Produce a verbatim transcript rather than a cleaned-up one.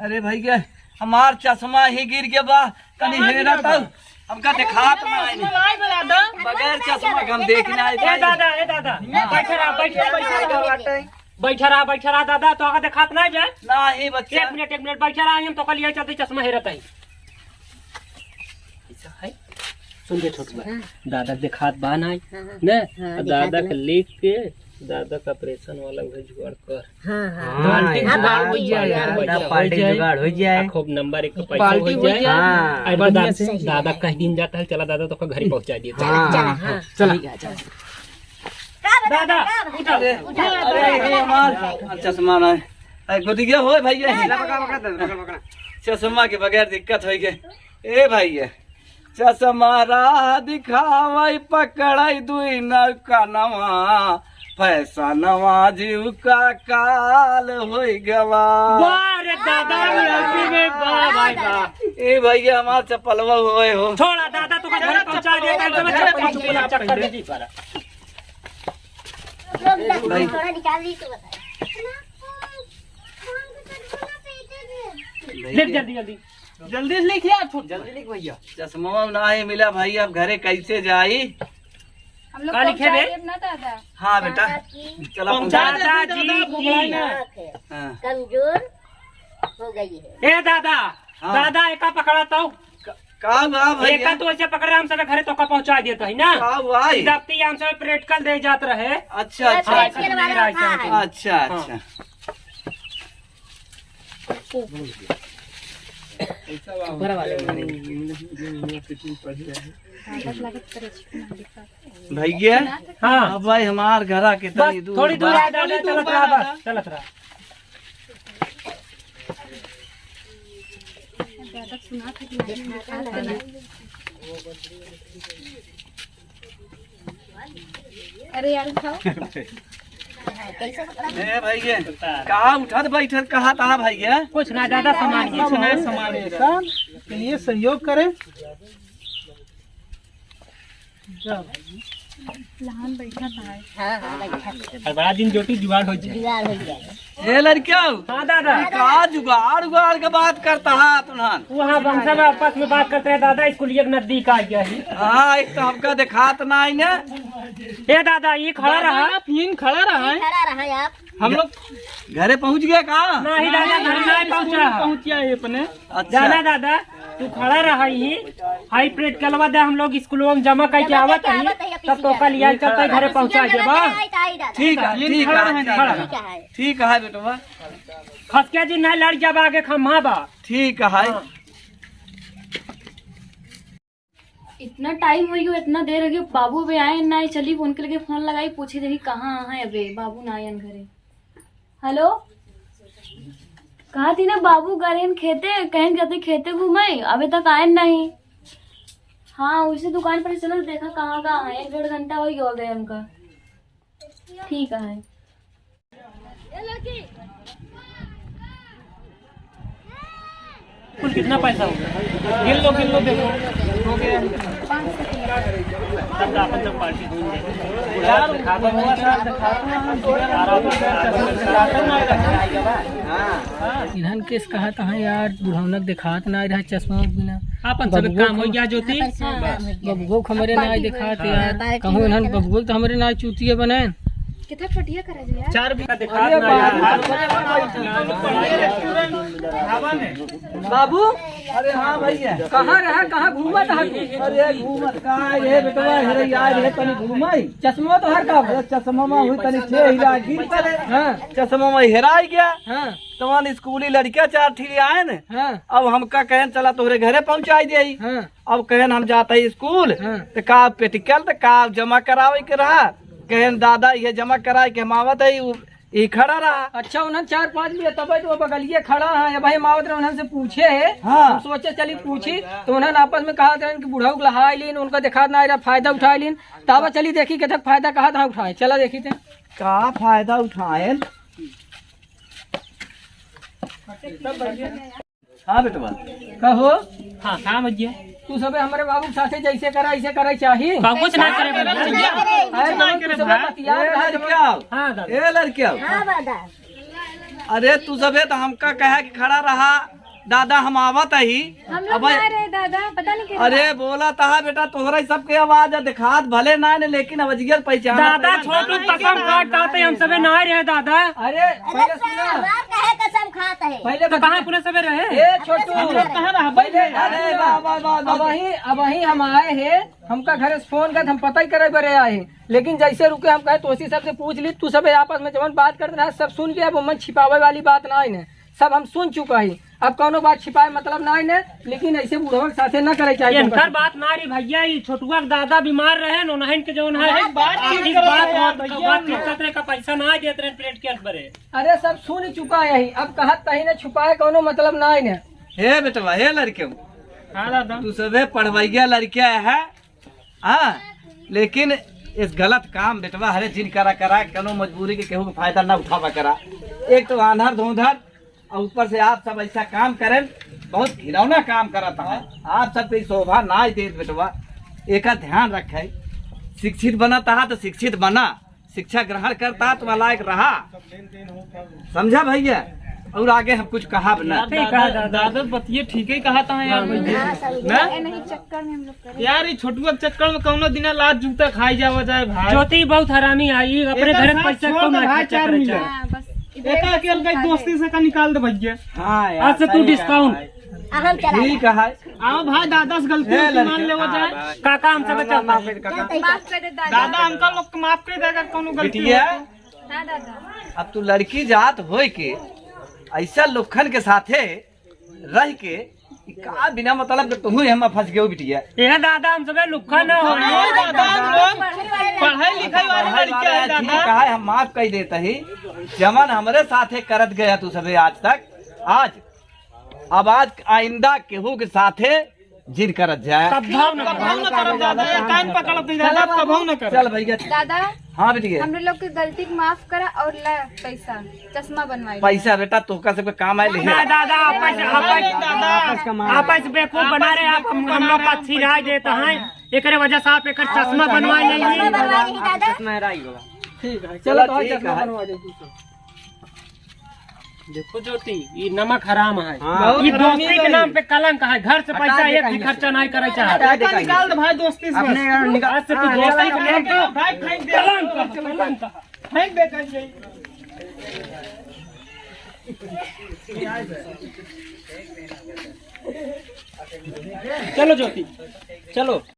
अरे भैया, हमार चश्मा ही गिर गया बा, तनी हेरा तो। हमका देखात ना है। चश्मा लाई बा दादा। बगैर चश्मा के हम देख ना ए पाई। दादा, ए दादा, बैठा रहा, बैठा, बैठा रहा। बैठा रहा, बैठा रहा दादा, तो आगे देखात ना है बे। ना ही बच्चा। एक मिनट, एक मिनट बैठा रहा, हम तो कल ये चलते चश्मा हेरत है। ऐसा है? सुन के छोटू बा, हाँ। दादा देखात बा ना, हाँ, हाँ। ने? हाँ, दादा देखात के बा। लिख के दादा का ऑपरेशन वाला उहे जुगाड़ कर। हाँ, हाँ। हाँ, पार्टी यार, जुगाड़ हो जाए यार। दादा, पार्टी जुगाड़ हो जाए। आ, खूब नंबर एक का पैसा पार्टी हो हो जाए। जाए। हाँ। अरे बढ़िया दादा, से। दादा कह दिन जाता है, चला दादा तो घर ही पहुँचा दिए। हाँ, चला, हाँ, हाँ। चला। ठीक है, चला। दादा, उठा। अरे, अरे, ये हमार चश्मा ना है। अरे, गुदिया होए भैया। पकड़, पकड़, पकड़, पकड़। चश्मा के बगैर दिक्कत होई के। ए भैया, चश्मा राह दिखावै, पकड़ै दुई नौ कनवा, फैसनवा जीव का काल होइ गवा। वाह रे दादा, लड़की में वाह भाई वाह। ए भैया, हमार चप्पलवा होए हो। छोड़ा दादा, तो घर पहुंचा देता है, चलो चप्पल चप्पल चक्कर में जी पड़ा। भाई। थोड़ा निकाल ली तो बता। लिख जल्दी, जल्दी। जल्दी लिख यार, छोट। जल्दी लिख भैया। चश्मा नाहीं मिला भाई, अब घरे कैसे जाई? हम लोग का लिखे बे? पहुंचाई देब ना दादा। हाँ बेटा, दादा की। चला पहुंचा पहुंचा दे। दादा जी दादा, की। भुगलाई ना। हाँ। कमजोर हो गई है। ए दादा, हाँ। दादा एका पकड़ा तो। का, का हुआ भैया? एका तो ऐसे पकड़े हम सब घरे तो का पहुंचा देता है ना। का हुआ है? दफ्ती हम सब practical दे जात रहे। अच्छा, अच्छा, अच्छा। Practical वाला, हाँ। अच्छा, हाँ। अच्छा। ऊपर वाले में नहीं। भैया, हाँ। अब भाई हमार घरा के बस तनी दूर थोड़ी दूर बा। आ, दादा, चलत रहा, बस, चलत रहा। अरे यार, उठाओ। ए भैया, कहाँ उठत बैठत कहाँ तहाँ भैया? कुछ ना दादा, सामान कुछ ना, सामान है। सब के लिए सहयोग करें। लहान बैठा था। हाँ, हाँ, बैठा। और बड़ा दिन ज्योति जुगाड़ हो जाए। जुगाड़ हो जाए। ए लड़कियों, हाँ दादा। का जुगाड़ उगाड़ के बात करता है तुनहन? वहाँ बंसा में आपस में बात करते हैं दादा, स्कूलिया के नजदीक आ गया है। हाँ, एक तो हमका देखात ना है ना। ए दादा, ये खड़ा रहा। फिन खड़ा रहा है। खड़ा रहा है आप। हम लोग घरे पहुँच गया का? नहीं दादा, घर नहीं पहुँचा है। पहुँच गया है अपने। अच्छा। जाना दादा। तू खड़ा रहा ही, हाई प्रैक्टिकलवा दे, हम लोग स्कूलवा में जमा करके आवत ही, तब तो कल याद चलते घरे पहुँचा देबा। ठीक है, ठीक है, ठीक है। ठीक है बेटवा। खसकिया जी नहीं लड़ जाबा आगे खम्हा बा। ठीक है। हाँ। इतना टाइम हो गयो, इतना देर हो गयो, बाबू अबे आए ना, चली उनके लगे फोन लगाई, पूछी देखी कहाँ है अबे, बाबू ना आयन घरे। हेलो, कहा थी ना बाबू गए हैं खेते, कहेन जाते खेते घूमे, अबे तक आयन नहीं। हाँ, उसी दुकान पर चलो, देखा कहाँ कहाँ है, एक डेढ़ घंटा हो गया हो गया उनका। ठीक है। कुल कितना पैसा हो गया? गिन लो, गिन लो, देखो। हो गया। तब अपन सब पार्टी घूम गए। यार, दिखा दो, दिखा दो, दिखा दो। इन्हन केस कहा था यार, बुढ़ौनक दिखात ना रहा चश्मा बिना। अपन सब बबुओ काम हो गया, ज्योति। बबुओ हमरे ना दिखात यार। कहूँ इन्हन बबुओ तो हमरे ना चूतिया बने। कितना पटिया करा जाए यार? चार बीघा दिखात ना यार। बाबू, अरे हाँ भैया। कहाँ रहा, कहाँ घूमत है? अरे घूमत का ये बेटवा, हेरे यार, ये तनी घूमाई। चश्मा तो हर का। अरे चश्मा में हुई तनी छे हीरा गिर पड़े। हाँ। चश्मा में हेराई गया। हाँ। तमान स्कूली लड़किया चार ठी आए न। हाँ। अब हमका कहेन चला तोहरे घरे पहुँचाई देई। हाँ। अब कहेन हम जात ही स्कूल, हाँ। त का प्रैक्टिकल त का जमा करावे के रहा, कहेन दादा ये जमा कराए के हम आवत ही, उ, ई खड़ा रहा। अच्छा, उन्हन चार पाँच मिनट तब तो बगलिए खड़ा है, अब हम आवत रहे उन्हन से पूछे है, हाँ। हम सोचे चली पूछी, तो उन्हन आपस में कहा करें कि बुढ़ऊ के लहाई लीन, उनका देखा ना रहा, फायदा उठा लीन, तब चली देखी के तक फायदा कहा था उठाए, चला देखी थे। का फायदा उठाए? हाँ बेटवा। कहो। हाँ, का भैया? तू सबे हमरे बाबू के साथे जैसे करा, ऐसे करा चाही। का कुछ ना करे भैया। अरे, तू सबे बतिया ए, रहा है। लड़किया। हाँ, दादा। ए, लड़किया। हाँ, दादा। अरे, तू सबे तो हमका कहे कि खड़ा रहा, दादा, हम आवत ही। हम लोग अबे, ना रहे, दादा, पता नहीं क्या अरे, बोला तहा बेटा, तोहरा ही सबके आवाज है, दिखात भले ना ने, लेकिन अवजियल पहचान दादा, छोटू कसम खा के कहते हम सबे ना रहे, दादा। अरे, अरे, पहले सुना। हमार काहे कसम खात है? पहले तो कहाँ अपने सबे रहे? ए, छोटू। हम लोग कहाँ रहा? पहले, अरे, वाह, वाह, वाह, वाह। अब वहीं, अब वहीं हम आए हैं, हमका घर से फोन कर, हम पता ही करे बरे आए हैं। लेकिन जैसे रुके हम कहे, तोसी सबसे पूछ ली, तू सबे आपस में जवन बात करत रहा, सब सुन के अब मन छिपावे वाली बात ना है, सब हम सुन चुका ही। अब कौनो बात छिपाए मतलब ना है, लेकिन ऐसे बुढ़वा के साथे ना करे चाहिए। इनकर बात ना रही भैया, ई छोटुआ के दादा बीमार रहे न, उन्हन के जवन है, हमार बात आखिर बात, बात करत रहे का पैसा ना देत रहे प्लेट के बरे। अरे सब सुन चुका है, अब कहत तही ने छुपाए कौनो मतलब ना है। हे बेटवा, हे लड़के, हाँ दादा। तू सबे पढ़वैया लड़के है, हाँ, लेकिन इस गलत काम बेटवा हरे जिन करा करा, कौनो मजबूरी के केहू के फायदा ना उठावा करा। एक तो आंधर धोंधर और ऊपर से आप सब ऐसा काम करें, बहुत घिनौना काम करत है। आप सबके शोभा ना देत बेटवा, एका ध्यान रखे। शिक्षित बनत हा तो शिक्षित बना, शिक्षा ग्रहण करता तुम्हारा लायक रहा, समझा भैया? और आगे हम कुछ कहा ना। यार ठीक है दादा, दादा। दादा बतिये ठीक ही कहा था यार भैया। हाँ, सही ना? है। नहीं, चक्कर में हम लोग करे। यार, ये छोटुआ के चक्कर में कौनो दिना लात जूता खाई जावा जाए भाई। ज्योति बहुत हरामी आई, अपने एकर घर साथ पैसा छोड़ कौन दे भाई, खर्चा चार करे मिनट। चाहे? हाँ, बस एका अकेल का दोस्ती से का निकाल दे भैया। हाँ यार, आज से तू सही है discount। भाई। आ, हम चला ठीक है। आओ भाई, दादा से गलती ए, होती मान लड़के, लेवा हाँ, जाए। भाई। काका, हम सब अल्लाह चलता माफ है। करे, काका। चलते ही माफ कर दे दादा। दादा, हमका लोग के माफ कर दे अगर कौनो गलती बिटिया, हो तो। हाँ दादा। अब तू लड़की जात होए के ऐसा लोखन के साथे रह के ई का बिना मतलब के तुहू हम फंस गयो बिटिया। ए दादा, हम सबे लुखा ना हो। अरे दादा, हम लोग पढ़ाई लिखाई वाले पढ़ाई लड़के वाला हैं है, दादा। ठीक है, हम माफ कर देते ही। जमन हमरे साथे करत गया तू सबे आज तक, आज अब आज आइंदा केहू के साथे जिन करत जाए। कभऊ न कभऊ न करब दादा, ये कान पकड़त ही दादा, कभऊ न करब। चल भैया। दादा, हाँ बिटिया। हमरे लोग के गलती के माफ करा और ला पैसा, चश्मा बनवाई। पैसा बेटा तोहका सबके काम आए ले। ना दादा, आपस, आपस, दादा। आपस बेवकूफ बना रहे आप, हम, हम लोग का सिराय देता है, एकरे वजह से आप एकर चश्मा बनवा लेंगे। चश्मा बनवा लेंगे दादा। चश्मा हेराई गवा। ठीक है, चलो चलो, तो ठीक चश्मा है। बनवा दे तू सब। देखो ज्योति, ई नमक हराम है। हाँ। बहुत ई हरामी दोस्ती के है। नाम पे कलंक है। घर से हटा पैसा दे एक भी कहीं खर्चा से। नहीं करे चाहत। हटा दे कहीं से। निकाल दे भाई दोस्ती से। अपने यहाँ निकाल। आज से तू हाँ, दोस्ती निकाल। के नाम पे भाई फेंक दे। कलंक, कलंक। फेंक दे कहीं से। चलो ज्योति, चलो।